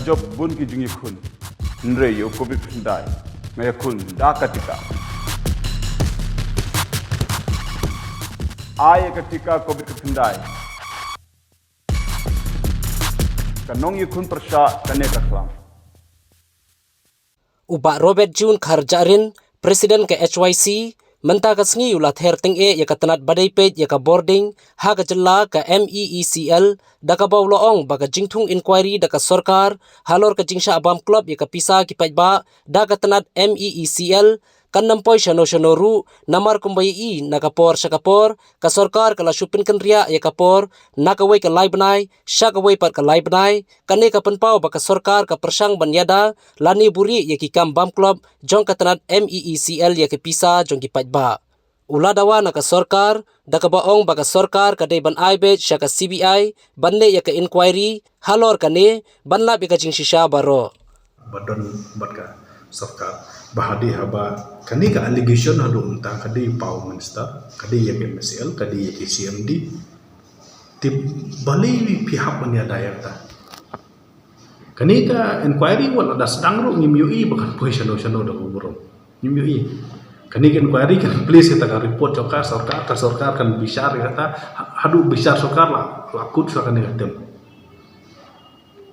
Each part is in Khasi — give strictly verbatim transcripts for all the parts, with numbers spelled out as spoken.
Jop bun ki jingïakhun. Hynrei ïa u covid khyndai nga ïakhun da ka tika. Ai ïa ka tika covid khyndai. Ka nongïakhun pyrshah kane ka khlam. U Bah Robert June Kharjahrin, President ka H Y C, mynta ka sngi u la ther tyngeh ïa ka tnat ba dei peit ïa ka bording ha ka jylla ka M E E C L, da kaba u la ong ba ka jingthung inquiry da ka sorkar halor ka jingshah bam klop ïa ka pisa ki paidbah da ka tnat M E E C L kan ym poi shano shano ruh, namar kumba ïohi na ka por sha ka por ka sorkar ka la shu pynkynriah ïa ka por na kawei ka lai bnai sha kawei pat ka lai bnai. Kane ka pynpaw ba ka sorkar ka pyrshang ban ïada lane buhrieh ïa ki kam bam klop jong ka tnat M E E C L ïa ki pisa jong ki paidbah. U la dawa na ka sorkar da kaba ong ba ka sorkar ka dei ban ai beit sha ka C B I ban leh ïa ka inquiry halor kane, ban lap ïa ka jingshisha baroh. Ba don bad ka sorkar ba hadien haba kane ka allegation haduh mynta ka dei u Power Minister, ka dei ïa ka M E E C L, ka dei ïa ka C M D. Te balei phi hap ban ïada ïa kata? Kane ka inquiry wat la da sdang ruh ngim ïohi ba kan poi shano shano da ka burom. Ngim ïohi. Kane ka inquiry kan plie sa ïa ka report jong ka sorkar, ka sorkar kan bishar ïa kata, haduh bishar sorkar la, la kut sa kane ka term.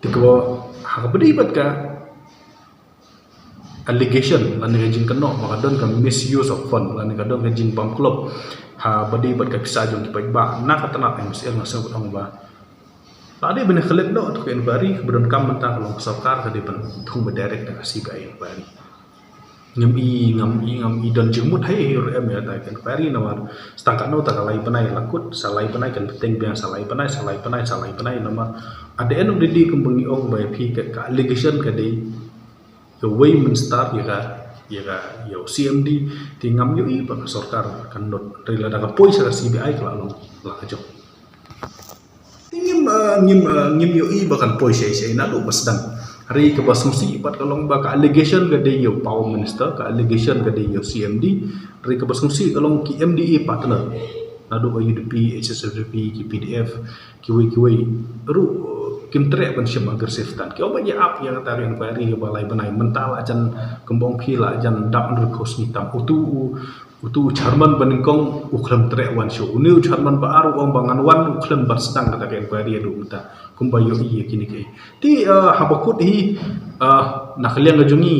Te kaba ha kaba dei bad ka allegation lane ka jingkynnoh ba ka don ka misuse of fund lane ka don ka jingbam klop ha ba dei bad ka pisa jong ki paidbah na ka tnat M E E C L, nga sngew ba la dei ban ïakhlad noh ïa ka inquiry. Kaba donkam mynta ka long ka sorkar ka dei ban thung ba direct da ka C B I inquiry. Ngam i, ngam i, ngam i don jingmut hi hi ruh em ïa kata ka inquiry namar sa tang katno ta ka lai bnai la kut, sa lai bnai kan bteng biang, sa lai bnai, sa lai bnai, sa lai bnai namar at the end of the day kumba ngi ong ba ïa phi ka, ka allegation ka dei ïa uwei u minister, ïa ka, ïa ka, ïa u C M D. Te ngam ïohi ba ka sorkar kan nud, hynrei lada ka poi sha ka C B I ka la long la ka jong. Te ngim, eh, ngim, eh, ngim ïohi ba kan poi shei shei naduh ba sdang. Hynrei kaba sngewsih pat ka long ba ka allegation ka dei ïa u Power Minister, ka allegation ka dei ïa u C M D. Hynrei kaba sngewsih ka long ki M D A partner, naduh ka U D P, H S P D P, ki P D F, kiwei kiwei ruh, eh, kim treh ban shim aggressive tan. Ki ong ba ïa ap ïa kata ka inquiry kaba lai bnai, mynta la jan, kumba ong phi, la jan dap hynriew phew sngi tam. Utu u Utu u chairman ba nyngkong u khlem treh wan shuh. Une u chairman ba ar u ong ba ngan wan, u khlem ban sdang kata ka inquiry haduh mynta. Kumba ïohi ïa kine kiei. Te, eh, haba kut hi, eh, na ka liang ka jong ngi,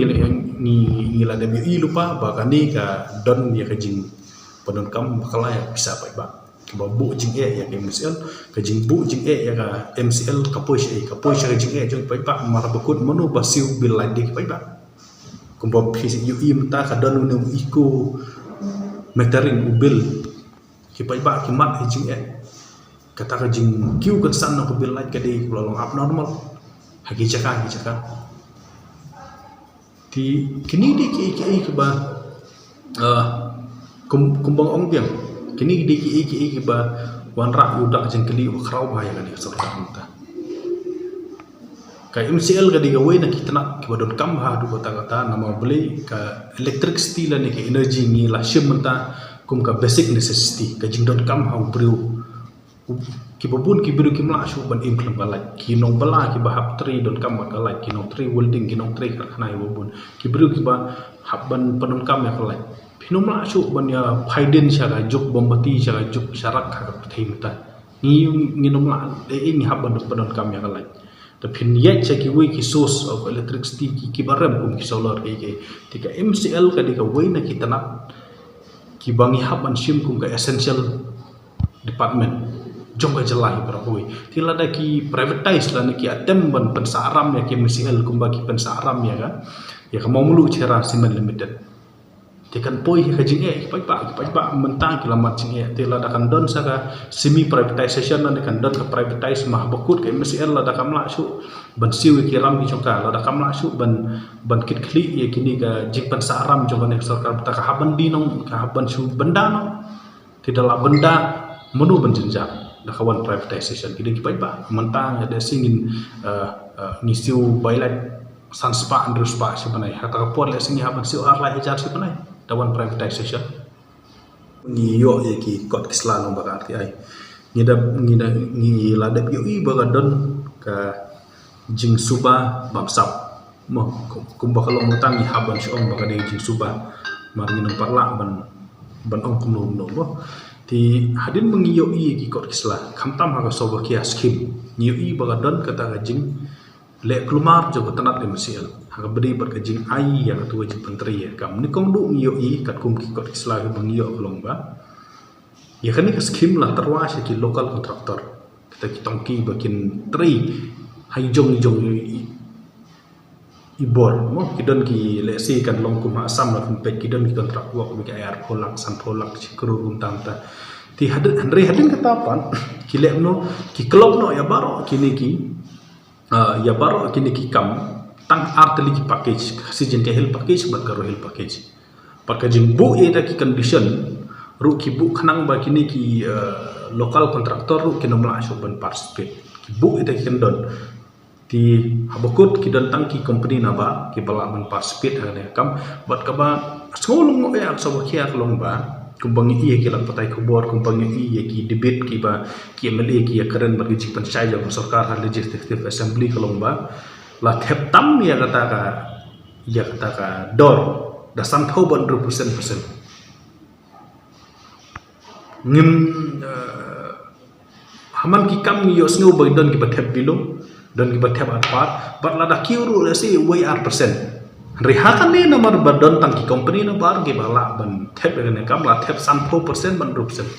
ngi, ngi la dep ïohi lypa ba kane ka don ïa ka jingpyndonkam bakla ïa ka pisa paidbah. Kaba buh jingeh ïa ka M C L, ka jingbuh jingeh ïa ka M C L ka poi sha, ka poi sha ka jingeh jong paidbah. Mar ba kut mano ba siew bill lait de ki paidbah. Kumba phi ïohi mynta ka don une u eco metering u bill. Ki paidbah ki mad ha jingeh. Kata ka jingkiew kynsan na ka bill lait ka dei kaba long abnormal ha ki jaka ki jaka. Te kine dei kiei kiei kiba, ah, kum, kumba ong biang, kine dei kiei kiei kiba wanrah ïa u dak jingkylli uba khraw bha ïa kane ka sorkar mynta. Ka M C L ka dei kawei na ki tnat kiba donkam bha haduh katta katta, namar balei ka electricity lane ka energy ngi la shim mynta kum ka basic necessity, ka jingdonkam ha u briew. Kiba bun ki briew kim lah shuh ban im khlem ka lait. Ki nongbylla kiba hap trei donkam bad ka lait, ki nongtrei welding, ki nongtrei karkhana kiba bun, ki briew kiba hap ban pyndonkam ïa ka lait. Phin ym lah shuh ban ïa phai dien sha ka juk mombati, sha ka juk sharak ha ka pyrthei mynta. Ngi, ngin ym lah, eh, ngi hap ban pyndonkam ïa ka lait. Te phin ïaid sha kiwei ki source of electricity ki, kiba rem kum ki solar kiei kiei. Te ka M C L ka dei kawei na ki tnat kiba ngi hap ban shim kum ka essential department jong ka jylla hi baroh kawei. Te lada ki privatize lane ki attempt ban pynsahram ïa ka M C L kumba ki pynsahram ïa ka, ïa ka Mawmluh Cherra Cement Limited. Te kan poi ha ka jingeh ki paidbah, ki paidbah mynta ki la mad jingeh. Te lada kan don sa ka semi privatization lane kan don ka privatize, ma haba kut ka M C L lada kam lah shuh ban siew ïa ki ram ki jong ka, lada kam lah shuh ban, ban kitkhlieh ïa kine ka jingpynsahram jong kane ka sorkar, te ka hap ban die noh, ka hap ban shu bynda noh. Te da la bynda, mano ban jynjar da ka wan privatization? Ki dei ki paidbah. Mynta nga dei shisien, eh, eh, ngi siew bai lait san spah hynriew spah shi bnai. Ha kata ka por lehse ngi hap ban siew ar lai hajar shi bnai da wan privatization. Ngi ïoh ïa ki kot ki sla lyngba ka R T I. Ngi da, ngi da, ngi la dep ïohi ba ka don ka jingsuba bamsap. Mo, kumba ka long mynta ngi hap ban shu ong ba ka dei jingsuba. Mar ngin ym pat lah ban, ban ong kumno kumno mo. Te hadien ba ngi ïohi ki kot ki sla, khamtam ha ka Slovakia scheme, ngi ïohi ba ka don kata ka jingleh kulmar jong ka tnat M C L ha kaba ïadei bad ka jingai ïa katu ka jingpyntrei ïa ka kam. Nyngkong duh ngi ïohi katkum ki kot ki sla kiba ngi ïoh ka long ba ïa kane ka scheme la tyrwa sha ki local contractor, kita ki tongki ba kin trei ha i jong i jong i, i bor mo. Ki don ki, let's say, kan long kum ha Assam la kum peit, ki don ki contract work ba ki ai arphew lak, sanphew lak, shi klur kumta kumta. Te hadien, hynrei hadien kata pat ki leh noh, ki klop noh ïa baroh kine ki, ah, ïa baroh kine ki kam tang ar tylli ki package, ka Khasi Jaintia Hills package bad ka Garo Hills package. Bad ka jingbuh ïa kita ki condition ruh ki buh khnang ba kine ki, eh, local contractor ruh kin ym lah shuh ban participate. Ki buh ïa kita ki kyndon. Te haba kut ki don tang ki company naba kiba lah ban participate ha kane ka kam. Bad kaba sngew lyngngoh ïa ka Slovakia ka long ba kumba ngi ïohi ïa ki lad pathai khubor, kumba ngi ïohi ïa ki debate kiba ki M L A ki ïakren bad ki jingpynshai jong ka sorkar ha Legislative Assembly ka long ba la thep tam ïa kata ka, ïa kata ka dor da sanphew bad hynriew percent, percent. Ngim, eh, ha man ki kam ngi ïohsngew ba don kiba thep below, don kiba thep arpar, bad lada kiew ruh, let's say, wei ar percent. Hynrei ha kane namar ba don tang ki company nabar kiba lah ban thep ïa kane ka kam, la thep sanphew percent bad hynriew percent.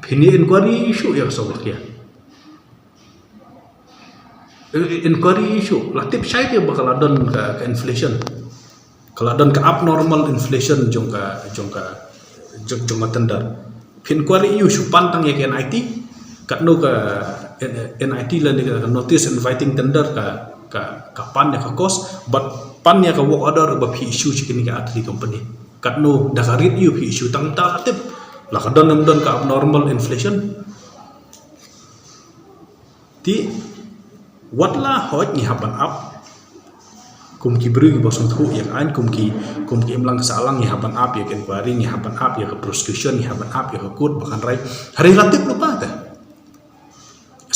Phin ïa inquiry shuh ïa ka Slovakia. Eh, inquiry shuh, la tip shai te ba ka la don ka, ka inflation. Ka la don ka abnormal inflation jong ka, jong ka, jong, jong ka tender. Phin inquiry ïa u, shu pan tang ïa ka N I T, katno ka, N-, N I T lane ka notice inviting tender ka, ka, ka pan ïa ka cost, bad pan ïa ka work order ba phi issue sha kine ki ar tylli ki company. Katno da ka rate ïa u phi issue, tang ta la tip. La ka don ym don ka abnormal inflation. Te wat la hooid ngi hap ban ap kum ki briew kiba sngewthuh ïa ka aiñ, kum ki, kum ki imlang sahlang ngi hap ban ap ïa ka inquiry, ngi hap ban ap ïa ka prosecution, ngi hap ban ap ïa ka court ba kan rai. Hynrei la tip lypa te.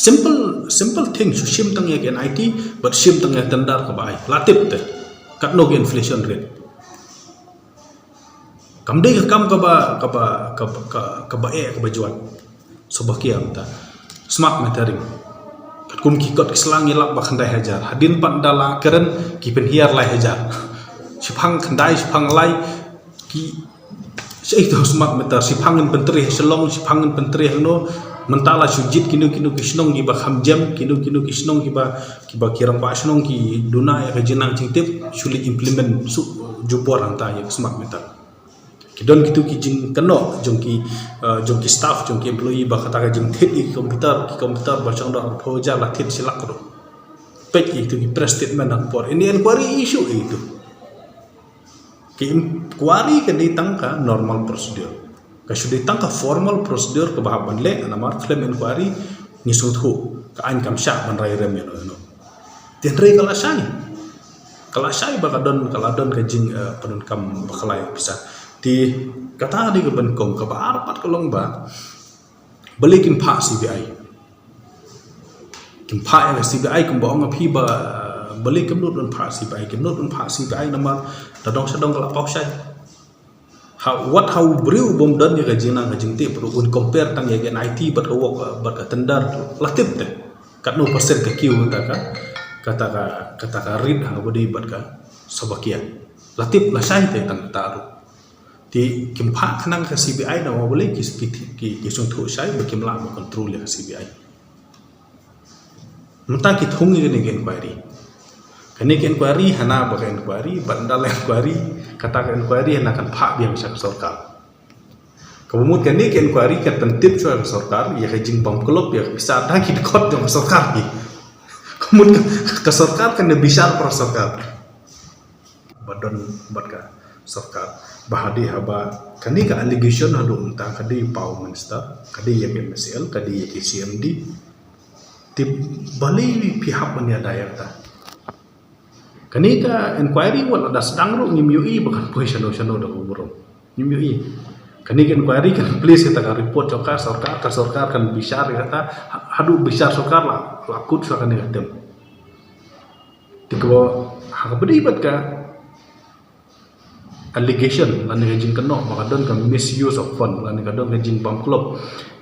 Simple, simple thing, shu shim tang ïa ka N I T bad shim tang ïa ka tender kaba ai. La tip te katno ka inflation rate. Kam dei ka kam kaba, kaba, kaba, ka-, kaba eh, kaba jwat. Slovakia mynta. Smart metering. Katkum ki kot ki sla ngi lap ba khyndai hajar. Hadien pat da la kren ki pynhiar lai hajar. Shipang khyndai, shipang lai. Ki, shaei to smart meter. Shipang ngin pyntrei ha Shillong, shipang ngin pyntrei hangno. Mynta la shu jied kino kino ki shnong kiba kham jem, kino kino ki shnong kiba, kiba ki rangbah shnong ki duna ïa ka jingnang jingtip, shu leit implement shuh jubor hangta ïa ka smart meter. Ki don kitu ki jingkynnoh jong ki, eh, jong ki staff, jong ki employee ba kata ka jingthied ïa ki computer, ki computer ba shong da arphew hajar la thied shi lak ruh. Peit ïa kitu ki press statement ha ka por. Ini inquiry issue ïa kitu. Ka inquiry ka dei tang ka normal procedure. Ka shu dei tang ka formal procedure kaba hap ban leh, namar khlem inquiry ngi sngewthuh ka aiñ kam shah ban rai rem ïano ïano. Te hynrei ka la shai. Ka la shai ba ka don, ka la don ka jing, eh, pyndonkam bakla ïa pisa. Te kata dei kaba nyngkong, kaba ar pat ka long ba balei kim phah C B I. Kim phah ïa ka C B I kumba ong ïa phi ba, balei kim nud ban phah C B I, kim nud ban phah C B I namar da dong sha dong ka la paw shai. Ha, wat ha u briew bym don ïa ka jingnang ka jingtip ruh un compare tang ïa ka N I T bad ka work, bad ka tender, la tip te katno percent ka kiew kata ka, kata ka, kata ka rate ha kaba dei bad ka Slovakia. La tip, la shai te tang kata ruh. Te kim phah khnang ka C B I namar balei ki, ki, ki, ki sngewthuh shai ba kim lah ban control ïa ka C B I. Mynta ki thung ïa kane ka inquiry. Kane ka inquiry hana ba ka inquiry, bad ynda la inquiry, kata ka inquiry hana kan phah biang sha ka sorkar. Kaba mut kane ka inquiry kan pyntip shuwa ka sorkar ïa ka jingbam klop ïa ka pisa da ki dkhot jong ka sorkar hi. Ka mut ka, ka sorkar kan da bishar para sorkar. Ba don bad ka sorkar. Ba hadien haba kane ka allegation haduh mynta ka dei power minister, ka dei ïa ka M C L, ka dei ïa ka C M D. Te balei phi hap ban ïada ïa kata? Kane ka inquiry wat la da sdang ruh ngim ïohi ba kan poi shano shano da ka burom. Ngim ïohi. Kane ka inquiry kan plie ïa kata ka report jong ka sorkar, ka sorkar kan bishar ïa kata, ha-, haduh bishar sorkar la, la kut sha kane ka tem. Te kaba ha kaba dei bad ka allegation lane ka jingkynnoh ba ka don ka misuse of fund lane ka don ka jingbam klop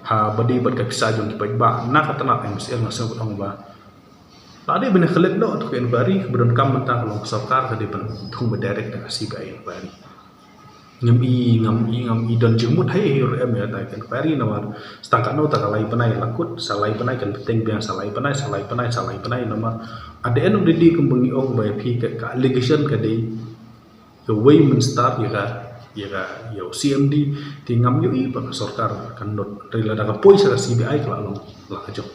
ha ba dei bad ka pisa jong ki paidbah na ka tnat M C L, nga sngew ong ba la dei ban klet noh ïa ka inquiry. Kaba donkam mynta ka long ka sorkar ka dei ban thung ba direct da ka C B I inquiry. Ngam i, ngam i, ngam i don jingmut hi hi ruh em ïa kata ka inquiry namar sa tang katno ta ka lai bnai la kut, sa lai bnai kan bteng biang, sa lai bnai, sa lai bnai, sa lai bnai namar at the end of the day kumba ngi ong ba ïa phi ka, ka allegation ka dei ka wei mynstad ïa ka, ïa ka, ïa u C M D. Te ngam ïohi ba ka sorkar kan nud. Hynrei lada ka poi sha ka C B I ka la long la ka jong.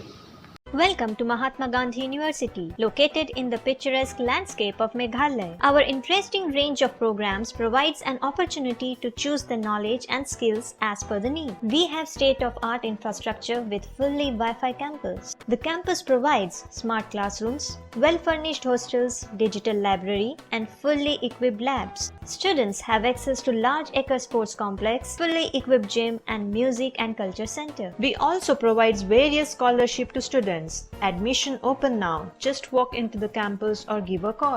Welcome to Mahatma Gandhi University, located in the picturesque landscape of Meghalaya. Our interesting range of programs provides an opportunity to choose the knowledge and skills as per the need. We have state-of-art infrastructure with fully Wi-Fi campus. The campus provides smart classrooms, well-furnished hostels, digital library, and fully equipped labs. Students have access to large acre sports complex, fully equipped gym, and music and culture center. We also provides various scholarship to students. Admission open now. Just walk into the campus or give a call.